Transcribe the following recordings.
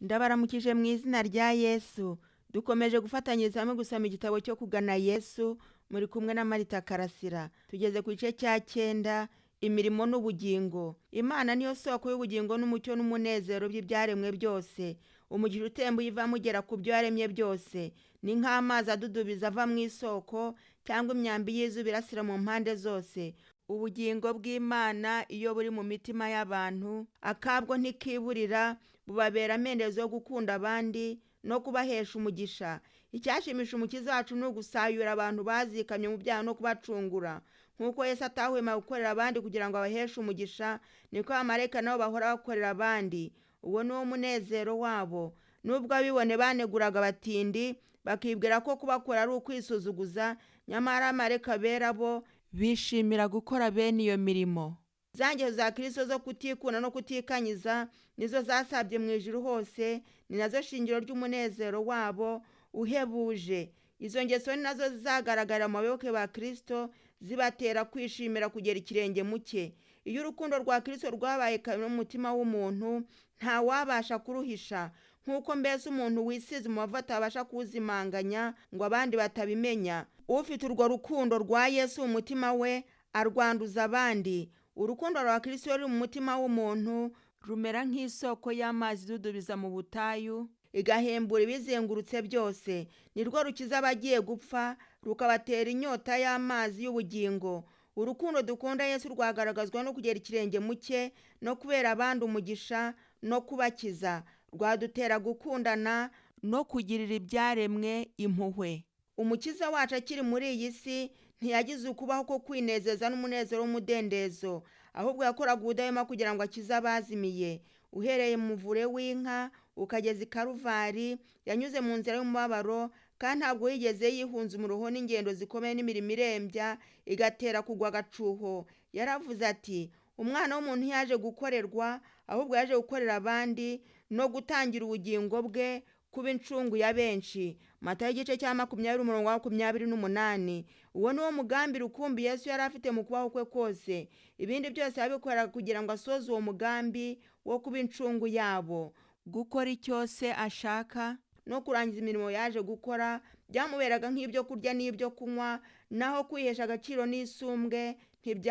Ndabaramukije mu izina rya Yesu. Dukomeje gufatanyiriza hamwe gusoma igitabo cyo kugana Yesu, muri kumwe na Marita Karasira. Tugeze ku gice cya 9, imirimo n'ubugingo. Imana niyo soko y'ubugingo n'umucyo n'umunezero by'ibyaremwe byose. Umugisha utemba uyivamo ugera ku byo yaremye byose. Ni nk'amazi adudubiza ava mu isoko cyangwa imyambi y'izuba irasira mu mpande zose. Ubugingo bw'Imana iyo buri mu mitima y'abantu, akabwo ntikiburira, bubabera amendezo yo gukunda abandi no kubahesha umugisha. Icyashimisha Umukiza wacu ni ugusayura abantu bazikamye mu byaha no kubacungura. Nk'uko Yesu atahwema gukorera abandi kugira ngo abaheshe umugisha, niko abamarayika nabo bahora bakorera abandi. Uwo ni wo munezero wabo. Nubwo abibone baneguraga abatindi, bakibwira ko kubakora ari ukwisuzuguza, nyamara abamarayika bera bo bishimira gukora bene iyo mirimo. Za ngeso za Kristo zo kutikunda no kutikanyiza nizo zasabye mu ijuru hose, ni nazo shingiro ry'umunezero wabo uhebuje. Izo ngeso ni nazo zizagaragarira mu bayoboke ba Kristo, zibatera kwishimira kugera ikirenge mu cye. Iyo urukundo rwa Kristo rwabaye kamere mu mutima w'umuntu, ntawabasha kuruhisha. Nk'uko mbese umuntu wisize umubavu atabasha kuwuzimanganya ngo abandi batabimenya. Ufite urwo rukundo rwa Yesu mu mutima we arwanduza abandi. Urukundo rwa Kristo ruri mu mutima w'umuntu rumera nk'isoko y'amazi idudubiza mu butayu, igahembura ibizengurutse byose. Nirwo rukiza abagiye gupfa, rukabatera inyota y'amazi y'ubugingo. Urukundo dukunda Yesu rwagaragazwa no kugera ikirenge mu cye, no kubera abandi umugisha no kubakiza. Rwadutera gukundana no kugirira ibyaremwe impuhwe. Umukiza wacu akiri muri iyi si ntiyagize ukubaho ko kwinezeza n'umunezero w'umudendezo, ahubwo yakoraga ubudahwema kugira ngo akize abazimiye. Uhereye mu muvure w'inka ukageza i Karuvari, yanyuze mu nzira y'umubabaro, kandi ntabwo yigeze yihunza umuruho n'ingendo zikomeye n'imirimo irembya igatera kugwa agacuho. Yaravuze ati: umwana w'umuntu ntiyaje gukorerwa, ahubwo yaje gukorera abandi no gutangira ubugingo bwe kuba incungu ya benshi. Matayo igice cya 20 umurongo wa 28. Uwo ni wo mugambi rukumbi Yesu yari afite mu kubaho kwe kose. Ibindi byose yabikoraga kugira ngo asoze uwo mugambi wo kuba incungu yabo. Gukora icyo se ashaka no kurangiza imirimo yaje gukora byamuberaga nk'ibyo kurya n'ibyo kunywa, naho kwihesha agaciro n'isumbwe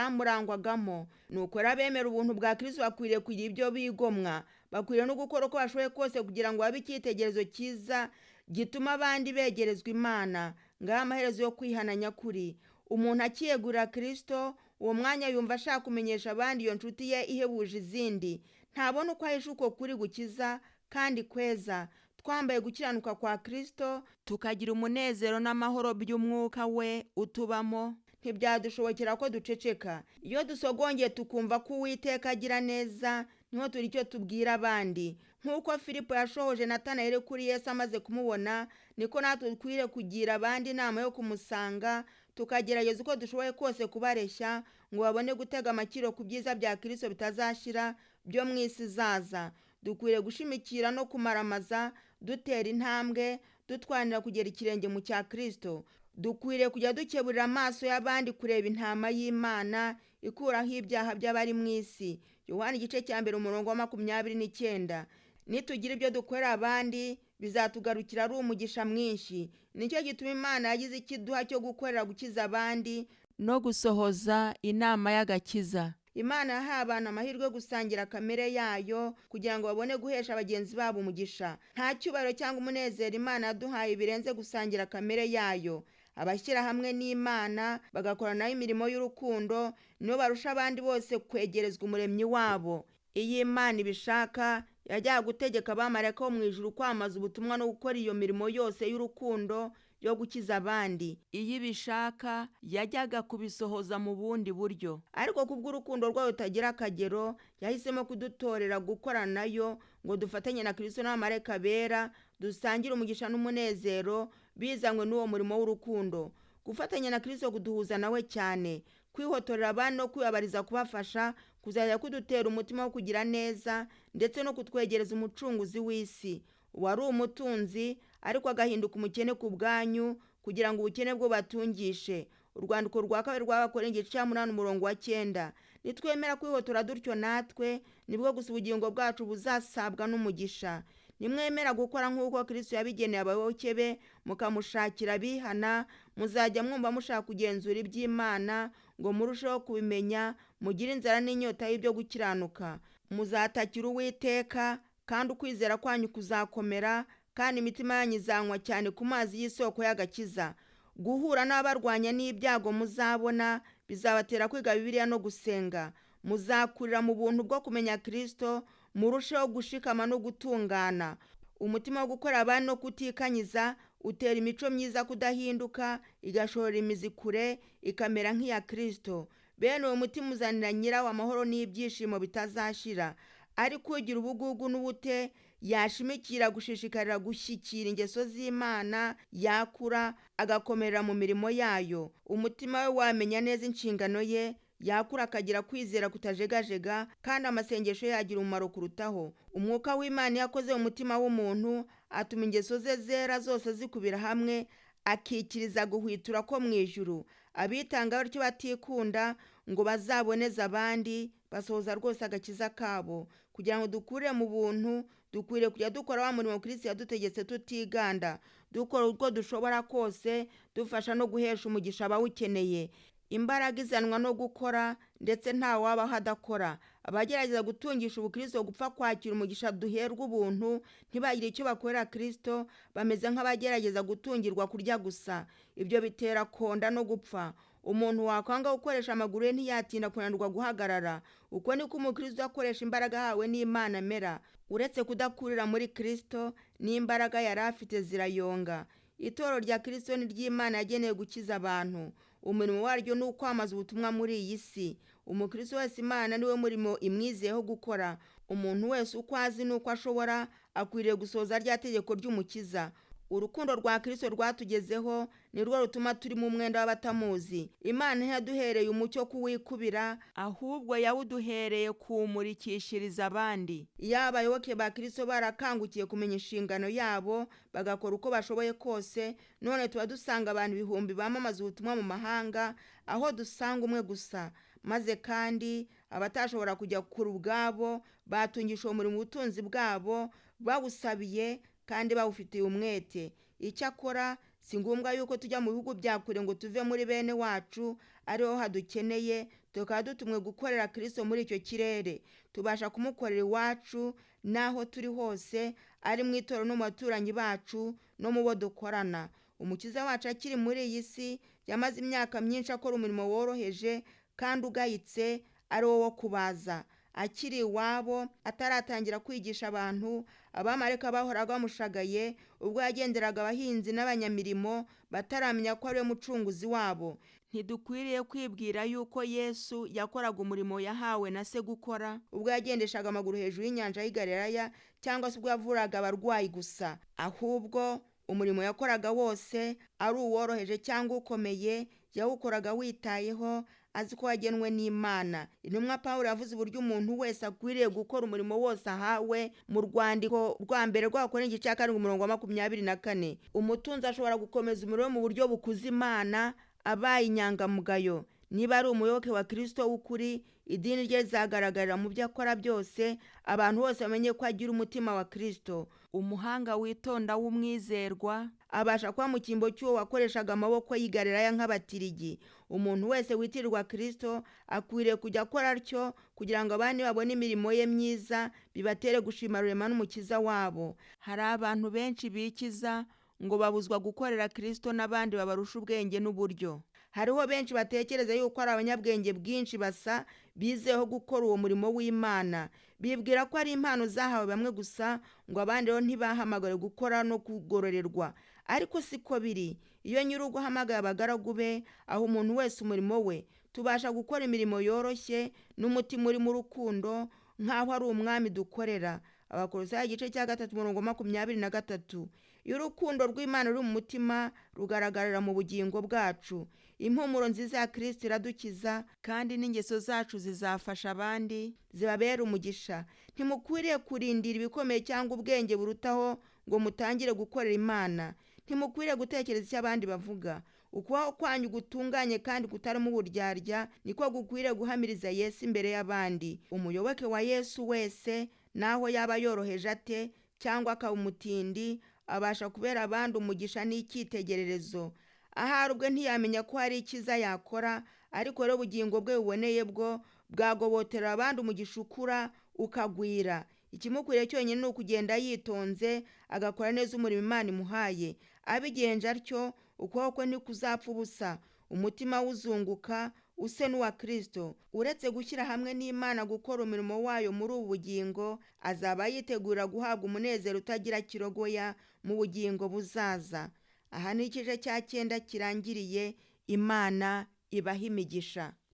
ntibyamurangwagamo. Nuko rero abemera ubuntu bwa Kristo bakwiriye kugira ibyo bigomwa, bakwiriye no gukora uko bashoboye kose kugira ngo babe icyitegererezo cyiza gituma abandi begerezwa Imana. Ngaho amaherezo yo kwihana nyakuri. Umuntu akiyegurira Kristo, uwo mwanya yumva ashaka kumenyesha abandi iyo nshuti ye ihebuje izindi. Ntabona uko ahisha uko kuri gukiza kandi kweza. Twambaye gukiranuka kwa Kristo, tukagira umunezero n'amahoro by'umwuka we utubamo, ntibyadushobokera ko duceceka. Iyo dusogongeye tukumva ko Uwiteka agira neza, niho turi icyo tubwira abandi. Nk'uko Filipo yashohoje Natanayeli kuri Yesu amaze kumubona, niko natwe dukwiriye kugira abandi inama yo kumusanga, tukagerageza uko dushoboye kose kubareshya ngo babone gutega amakiro ku byiza bya Kristo bitazashira byo mu isi izaza. Dukwiriye gushimikira no kumaramaza, dutera intambwe, dutwanira kugera ikirenge mu cya Kristo. Dukwiriye kujya dukeburira amaso y'abandi kureba intama y'Imana ikuraho ibyaha by'abari mu isi. Yohana igice cya 1 umurongo wa 29. Nitugira ibyo dukorera abandi bizatugarukira ari umugisha mwinshi. Nicyo gituma Imana yagize ikiduha cyo gukorera gukiza abandi no gusohoza inama y'agakiza. Imana yahaye abantu amahirwe yo gusangira kamere yayo kugira ngo babone guhesha bagenzi babo umugisha. Nta cyubahiro cyangwa umunezero Imana yaduhaye birenze gusangira kamere yayo. Abashyira hamwe n'Imana bagakora nayo imirimo y'urukundo nibo barusha abandi bose kwegerezwa umuremyi wabo. Iyo Imana ibishaka yajyaga gutegeka abamarayika bo mu ijuru kwamaza ubutumwa no gukora iyo mirimo yose y'urukundo yo gukiza abandi. Iyo ibishaka yajyaga kubisohoza mu bundi buryo, ariko kubw'urukundo rwayo rutagira akagero yahisemo kudutorera gukora nayo ngo dufatanye na Kristo n'abamarayika bera, dusangire umugisha n'umunezero bizanywe n'uwo murimo w'urukundo. Gufatanya na Kristo kuduhuza nawe cyane, kwihotorera abandi no kwibabariza kubafasha kuzajya kudutera umutima wo kugira neza ndetse no kutwegereza umucunguzi w'isi. Wari umutunzi ariko agahinduka umukene ku bwanyu kugira ngo ubukene bwo batungishe. Urwandiko rwa 2 rw'Abakorinto igice cya 8 umurongo wa 9. Nitwemera kwihotora dutyo natwe, nibwo gusa ubugingo bwacu buzasabwa n'umugisha. Nimwemera gukora nk'uko Kristo yabigeneye abayoboke be, mukamushakira abihana, muzajya mwumva mushaka kugenzura iby'Imana ngo murusheho kubimenya, mugire inzara n'inyota y'ibyo gukiranuka. Muzatakira Uwiteka, kandi ukwizera kwanyu kuzakomera, kandi imitima yanyu izanywa cyane ku mazi y'isoko y'agakiza. Guhura n'abarwanya n'ibyago muzabona bizabatera kwiga Bibiliya no gusenga. Muzakurira mu buntu bwo kumenya Kristo, murusheho gushikama no gutungana. Umutima wo gukora abandi no kutikanyiza utera imico myiza kudahinduka, igashora imizi kure, ikamera nk'iya Kristo. Bene uwo mutima uzanira nyirawo amahoro n'ibyishimo bitazashira. Ariko ugira ubugugu n'ubute yashimikira gushishikarira gushyikira ingeso z'Imana, yakura agakomerera mu mirimo yayo. Umutima we wamenya neza inshingano ye, yakura akagira kwizera kutajegajega, kandi amasengesho ye yagira umumaro kurutaho. Umwuka w'Imana iyo akoze mu mutima w'umuntu, atuma ingeso ze zera zose zikubira hamwe, akikiriza guhwitura ko mu ijuru. Abitanga batyo batikunda ngo bazaboneze abandi, basohoza rwose agakiza kabo. Kugira ngo dukure mu buntu, dukwiriye kujya dukora wa murimo Kristo yadutegetse tutiganda, dukora uko dushobora kose, dufasha no guhesha umugisha abawukeneye. Imbaraga izanwa no gukora, ndetse nta wabaho adakora. Abagerageza gutungisha ubukristo gupfa kwakira umugisha duherwa ubuntu, ntibagire icyo bakorera Kristo, bameze nk'abagerageza gutungirwa kurya gusa. Ibyo bitera konda no gupfa. Umuntu wakwanga gukoresha amaguru ye ntiyatinda kunanirwa guhagarara. Uko niko umukristo akoresha imbaraga ahawe n'Imana amera. Uretse kudakurira muri Kristo, n'imbaraga yari afite zirayonga. Itorero rya Kristo ni ry'Imana yagenewe gukiza abantu. Umurimo waryo ni ukwamaza ubutumwa muri iyi si. Umukristo wese Imana niwe murimo imwizeyeho gukora. Umuntu wese uko azi n'uko ashobora akwiriye gusohoza rya tegeko ry'Umukiza. Urukundo rwa Kristo rwatugezeho ni rwo rutuma turi mu mwenda w'abatamuzi. Imana ntiyaduhereye umucyo kuwikubira, ahubwo yawuduhereye kuwumurikishiriza abandi. Iyo abayoboke ba Kristo barakangukiye kumenya inshingano yabo, bagakora uko bashoboye kose, none tuba dusanga abantu ibihumbi bamamaza ubutumwa mu mahanga, aho dusanga umwe gusa. Maze kandi abatashobora kujya kure ubwabo, batungisha uwo murimo ubutunzi bwabo, bawusabiye kandi bawufitiye umwete. Icyakora si ngombwa yuko tujya mu bihugu bya kure ngo tuve muri bene wacu, ariho hadukeneye, tukaba dutumwe gukorera Kristo muri icyo kirere. Tubasha kumukorera iwacu n'aho turi hose, ari mu itorero no mu baturanyi bacu no mu bo dukorana. Umukiza wacu akiri muri iyi si, yamaze imyaka myinshi akora umurimo woroheje kandi ugayitse, ari wo wo kubaza. Akiri iwabo, ataratangira kwigisha abantu, abamarayika bahoraga bamushagaye ubwo yagenderaga abahinzi n'abanyamirimo bataramenya ko ari we mucunguzi wabo. Ntidukwiriye kwibwira yuko Yesu yakoraga umurimo yahawe na se gukora ubwo yagendeshaga amaguru hejuru y'inyanja y'i Galilaya, cyangwa se ubwo yavuraga abarwayi gusa. Ahubwo umurimo yakoraga wose, ari uworoheje cyangwa ukomeye, yawukoraga witayeho, azi ko wagenwe n'Imana. Intumwa Pawulo yavuze uburyo umuntu wese akwiriye gukora umurimo wose ahawe mu rwandiko rwa mbere rw'Abakorinto igice cya 7 umurongo wa 24. Umutunzi ashobora gukomeza umurimo mu buryo bukuza Imana abaye inyangamugayo. Niba ari umuyoboke wa Kristo w'ukuri, idini rye rizagaragarira mu byo akora byose, abantu bose bamenye ko agira umutima wa Kristo. Umuhanga witonda w'umwizerwa abasha kuba mu cyimbo cy'uwo wakoreshaga amaboko y'i Galilaya nk'abatirigi. Umuntu wese witirirwa Kristo akwiriye kujya akora atyo kugira ngo abandi babone imirimo ye myiza, bibatere gushima Rurema n'Umukiza wabo. Hari abantu benshi bikiza ngo babuzwa gukorera Kristo n'abandi babarusha ubwenge n'uburyo. Hariho benshi batekereza yuko ari abanyabwenge bwinshi basa bizeho gukora uwo murimo w'Imana. Bibwira ko ari impano zahawe bamwe gusa, ngo abandi rero ntibahamagare gukora no kugororerwa. Ariko siko biri. Iyo nyir'urugo ahamagaye abagaragu be, aho umuntu wese umurimo we, tubasha gukora imirimo yoroshye n'umutima urimo urukundo, nk'aho ari umwami dukorera. Abakolosayi igice cya 3 umurongo 23. Iyo urukundo rw'Imana ruri mu mutima, rugaragarira mu bugingo bwacu. Impumuro nziza ya Kristo iradukiza, kandi n'ingeso zacu zizafasha abandi, zibabera umugisha. Ntimukwiriye kurindira ibikomeye cyangwa ubwenge burutaho ngo mutangire gukorera Imana. Ntimukwiriye gutekereza icyo abandi bavuga. Ukubaho kwanyu gutunganye kandi kutarimo uburyarya niko gukwiriye guhamiriza Yesu imbere y'abandi. Umuyoboke wa Yesu wese, naho yaba yoroheje ate, cyangwa akaba umutindi, abasha kubera abandi umugisha n'icyitegererezo. Ahari ubwe ntiyamenya ko hari icyiza yakora, ariko rero ubugingo bwe buboneye bwo bwagobotera abandi umugisha ukura ukagwira. Ikimukwiriye cyonyine ni ukugenda yitonze, agakora neza umurimo Imana imuhaye. Abigenje atyo, ukuboko kwe ntikuzapfa ubusa, umutima we uzunguka use n'uwa Kristo. Uretse gushyira hamwe n'Imana gukora umurimo wayo muri ubu bugingo, azaba yitegura guhabwa umunezero utagira kirogoya mu bugingo buzaza. Aha ni igice cya cyenda kirangiriye. Imana ibahe imigisha.